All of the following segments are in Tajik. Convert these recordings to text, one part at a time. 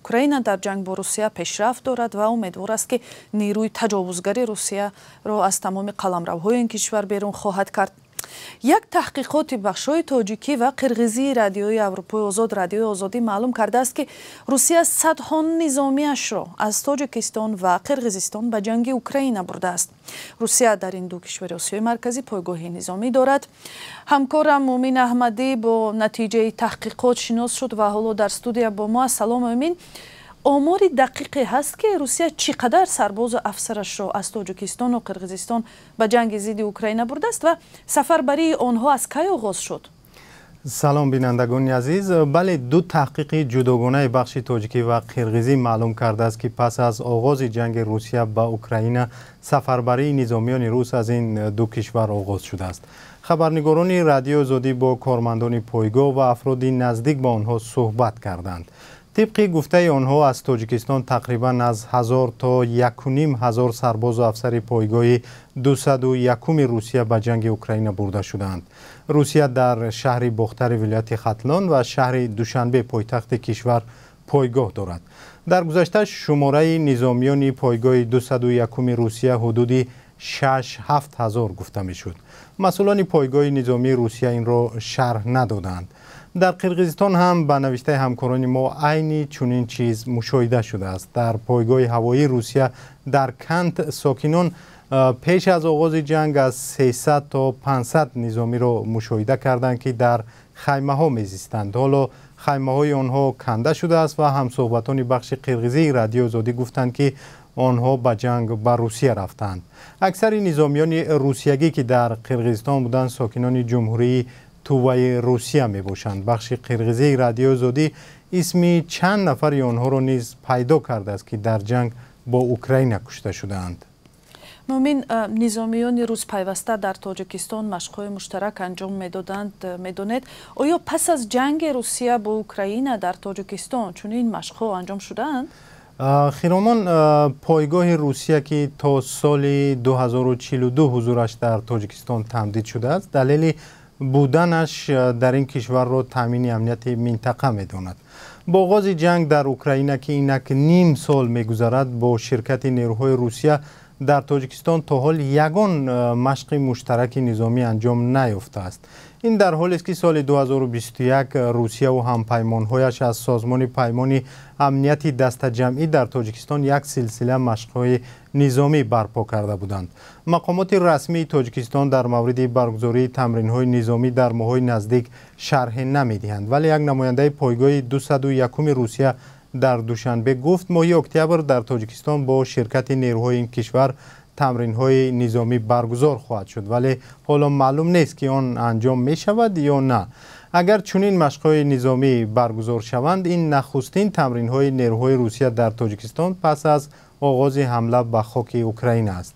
Украина дар ҷанг бо Русия пешрафт дорад ва умедвор аст, ки нерӯи таҷовузгари Русияро аз тамоми қаламравҳои ин кишвар берун хоҳад кард. Як таҳқиқоти бахшҳои тоҷикӣ ва қирғизии Радиои Аврупои Озод, Радиои Озодӣ, маълум кардааст, ки Русия садҳо низомиашро аз Тоҷикистон ва Қирғизистон ба ҷанги Украина бурдааст. Русия дар ин ду кишвари Осиёи Марказӣ пойгоҳи низомӣ дорад. Ҳамкорам Муъмин Аҳмадӣ бо натиҷаи таҳқиқот шинос шуд ва ҳоло дар студия бо мо аст. Салом, Муъмин. Омори дақиқе ҳаст, ки Русия чӣ қадар сарбозу афсарашро аз Тоҷикистону Қирғизистон ба ҷанги зидди Украина бурдааст ва сафарбарии онҳо аз кай оғоз шуд? Салом, бинандагони азиз. Бале, ду таҳқиқи ҷудогонаи бахши тоҷикӣ ва қирғизӣ маълум кардааст, ки пас аз оғози ҷанги Русия ба Украина сафарбарии низомиёни рус аз ин ду кишвар оғоз шудааст. Хабарнигорони Радиои Озодӣ бо кормандони пойгоҳ ва афроди наздик ба онҳо суҳбат карданд. Тибқи гуфтаи онҳо, аз Тоҷикистон тақрибан аз 1000 то 1500 сарбозу афсари пойгоҳи 201-уми Русия ба ҷанги Украина бурда шудаанд. Русия дар шаҳри Бохтари вилояти Хатлон ва шаҳри Душанбе, пойтахти кишвар, пойгоҳ дорад. Дар гузашта шумораи низомиёни пойгоҳи 201-уми Русия ҳудуди 6-7 ҳазор гуфта мешуд. Масъулони пойгоҳи низомии Русия инро шарҳ надоданд. Дар Қирғизистон ҳам, ба навиштаи ҳамкорони мо, айни чунин чиз мушоҳида шудааст. Дар пойгоҳи ҳавоии Русия дар Кант сокинон пеш аз оғози ҷанг аз 300 то 500 низомиро мушоҳида карданд, ки дар хаймаҳо мезистанд. Ҳоло хаймаҳои онҳо канда шудааст ва ҳамсӯҳбатони бахши қирғизии Радиои Озодӣ гуфтанд, ки онҳо ба ҷанг ба Русия рафтанд. Аксари низомиёни русиягӣ, ки дар Қирғизистон буданд, сокинони Ҷумҳурии Туваи Русия мебошанд. Бахши қирғизии Радиои Озодӣ исми чанд нафари онҳоро низ пайдо кардааст, ки дар ҷанг бо Украина кушта шудаанд. Муъмин, низомиёни рус пайваста дар Тоҷикистон машқҳои муштарак анҷом медоданд, медонед. Оё пас аз ҷанги Русия бо Украина дар Тоҷикистон чунин машқҳо анҷом шудаанд? Хиромон, пойгоҳи Русия, ки то соли 2042 ҳузураш дар Тоҷикистон тамдид шудааст, далели буданаш дар ин кишварро таъмини амнияти минтақа медонад. Бо оғози ҷанг дар Украина, ки инак ним сол мегузарад, бо ширкати нерӯҳои Русия дар Тоҷикистон то ҳол ягон машқи муштараки низомӣ анҷом наёфтааст. Ин дар ҳолест, ки соли 2021 Русияву ҳампаймонҳояш аз Созмони Паймони Амнияти Дастаҷамъӣ дар Тоҷикистон як силсила машқҳои низомӣ барпо карда буданд. Мақомоти расмии Тоҷикистон дар мавриди баргузории тамринҳои низомӣ дар моҳҳои наздик шарҳе намедиҳанд, вале як намояндаи пойгоҳи 201-уми Русия дар Душанбе гуфт, моҳи октябр дар Тоҷикистон бо ширкати нерӯҳои ин кишвар тамринҳои низомӣ баргузор хоҳад шуд, вале ҳоло маълум нест, ки он анҷом мешавад ё на. Агар чунин машқҳои низомӣ баргузор шаванд, ин нахустин тамринҳои нерӯҳои Русия дар Тоҷикистон пас аз оғози ҳамла ба хоки Украина аст.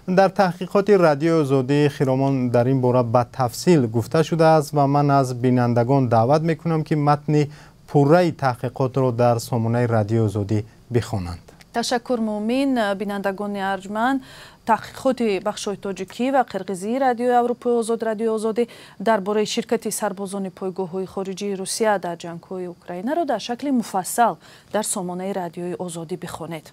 Дар таҳқиқоти Радиои Озодӣ, Хиромон, дар ин бора ба тафсил гуфта шудааст ва ман аз бинандагон даъват мекунам, ки матни пурраи таҳқиқотро дар сомонаи Радиои Озодӣ бихонанд. Ташаккур, Муъмин. Бинандагони арҷманд, таҳқиқоти бахшҳои тоҷикӣ ва қирғизии Радиои Аврупои Озод, Радиои Озодӣ, дар бораи ширкати сарбозони пойгоҳҳои хориҷии Русия дар ҷангҳои Украинаро дар шакли муфассал дар сомонаи Радиои Озодӣ бихонед.